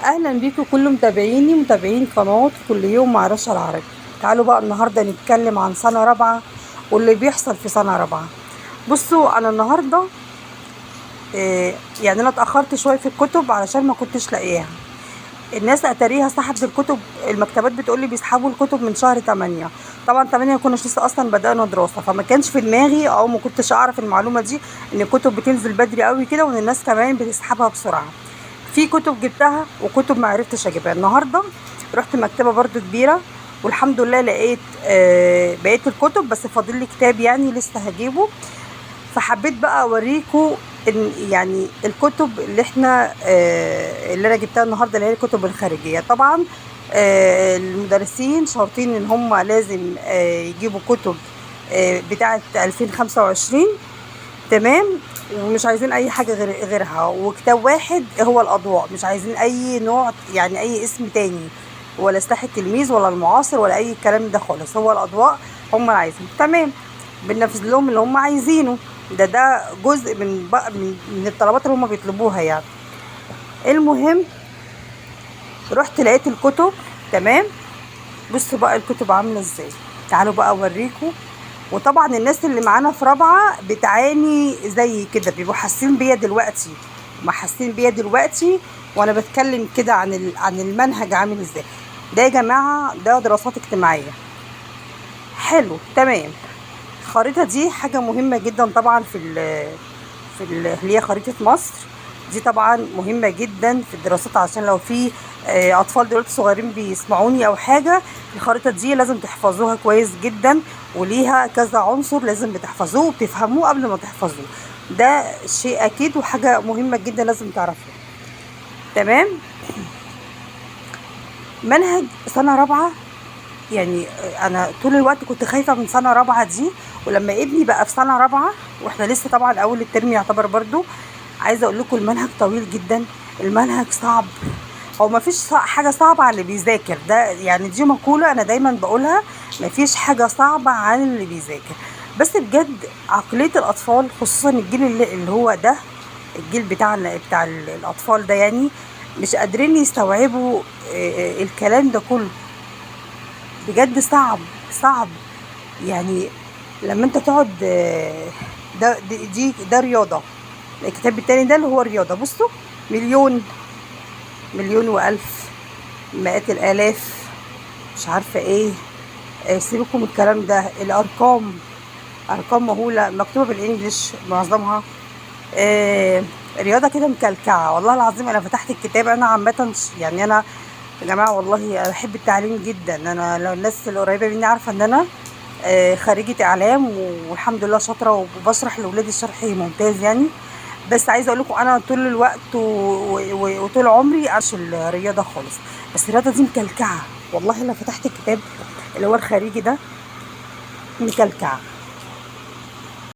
اهلا بيكم كل متابعيني متابعين قناة كل يوم مع رشا العربي. تعالوا بقى النهاردة نتكلم عن سنة رابعة واللي بيحصل في سنة رابعة. بصوا انا النهاردة يعني انا اتأخرت شوية في الكتب علشان ما كنتش لاقياها. الناس اتاريها سحبت الكتب، المكتبات بتقولي بيسحبوا الكتب من شهر 8. طبعا 8 ما كناش لسه اصلا بدأنا دراسة، فما كانش في دماغي او ما كنتش اعرف المعلومة دي ان الكتب بتنزل بدري قوي كده وان الناس كمان بتسحبها بسرعة. في كتب جبتها وكتب ما عرفتش اجيبها. النهارده رحت مكتبه برضو كبيرة والحمد لله لقيت بقية الكتب، بس فاضل لي كتاب يعني لسه هجيبه. فحبيت بقى اوريكم ان يعني الكتب اللي احنا اللي انا جبتها النهارده اللي هي الكتب الخارجية. طبعا المدرسين شرطين ان هم لازم يجيبوا كتب بتاعه 2025، تمام، ومش عايزين اي حاجة غيرها، وكتاب واحد هو الاضواء، مش عايزين اي نوع يعني اي اسم تاني، ولا سلاح التلميذ ولا المعاصر ولا اي الكلام ده خالص، هو الاضواء هم اللي عايزين. تمام، بننفذ لهم اللي هم عايزينه، ده جزء من بقى من الطلبات اللي هم بيطلبوها يعني. المهم رحت لقيت الكتب، تمام. بصوا بقى الكتب عامله ازاي، تعالوا بقى اوريكم. وطبعا الناس اللي معانا في رابعه بتعاني زي كده، بيبقوا حاسين بيا دلوقتي، ما حاسين بيا دلوقتي وانا بتكلم كده عن المنهج عامل ازاي. ده يا جماعة ده دراسات اجتماعية، حلو تمام. الخريطة دي حاجة مهمة جدا طبعا في اللي هي خريطة مصر دي، طبعا مهمة جدا في الدراسات، عشان لو في اطفال دلوقتي صغيرين بيسمعوني او حاجة، الخريطة دي لازم تحفظوها كويس جدا، وليها كذا عنصر لازم بتحفظوه وبتفهموه قبل ما تحفظوه، ده شيء اكيد وحاجه مهمة جدا لازم تعرفوها. تمام. منهج سنة رابعه، يعني انا طول الوقت كنت خايفة من سنة رابعه دي، ولما ابني بقى في سنة رابعه واحنا لسه طبعا اول الترم يعتبر برضو، عايزه اقول لكم المنهج طويل جدا، المنهج صعب. هو ما فيش حاجة صعبة على اللي بيذاكر، ده يعني دي مقولة انا دايما بقولها، ما فيش حاجة صعبة على اللي بيذاكر، بس بجد عقلية الاطفال خصوصا الجيل اللي هو ده الجيل بتاعنا بتاع الاطفال ده، يعني مش قادرين يستوعبوا الكلام ده كله، بجد صعب صعب. يعني لما انت تقعد ده دي ده رياضة، الكتاب التاني ده اللي هو رياضة، بصوا مليون، مليون والف، مئات الالاف، مش عارفه ايه، سيبكم من الكلام ده، الارقام ارقام مهولة مكتوبة بالانجلش معظمها، رياضة كده مكلكعه والله العظيم. انا فتحت الكتاب، انا عامة يعني انا يا جماعة والله انا بحب التعليم جدا، انا لو الناس القريبة مني عارفه ان انا خريجة اعلام والحمد لله شاطرة وبشرح لاولادي شرح ممتاز يعني، بس عايزه اقول لكم انا طول الوقت وطول عمري عش الرياضة خالص، بس الرياضة دي مكلكعه والله. انا فتحت الكتاب اللي هو الخارجي ده مكلكعه.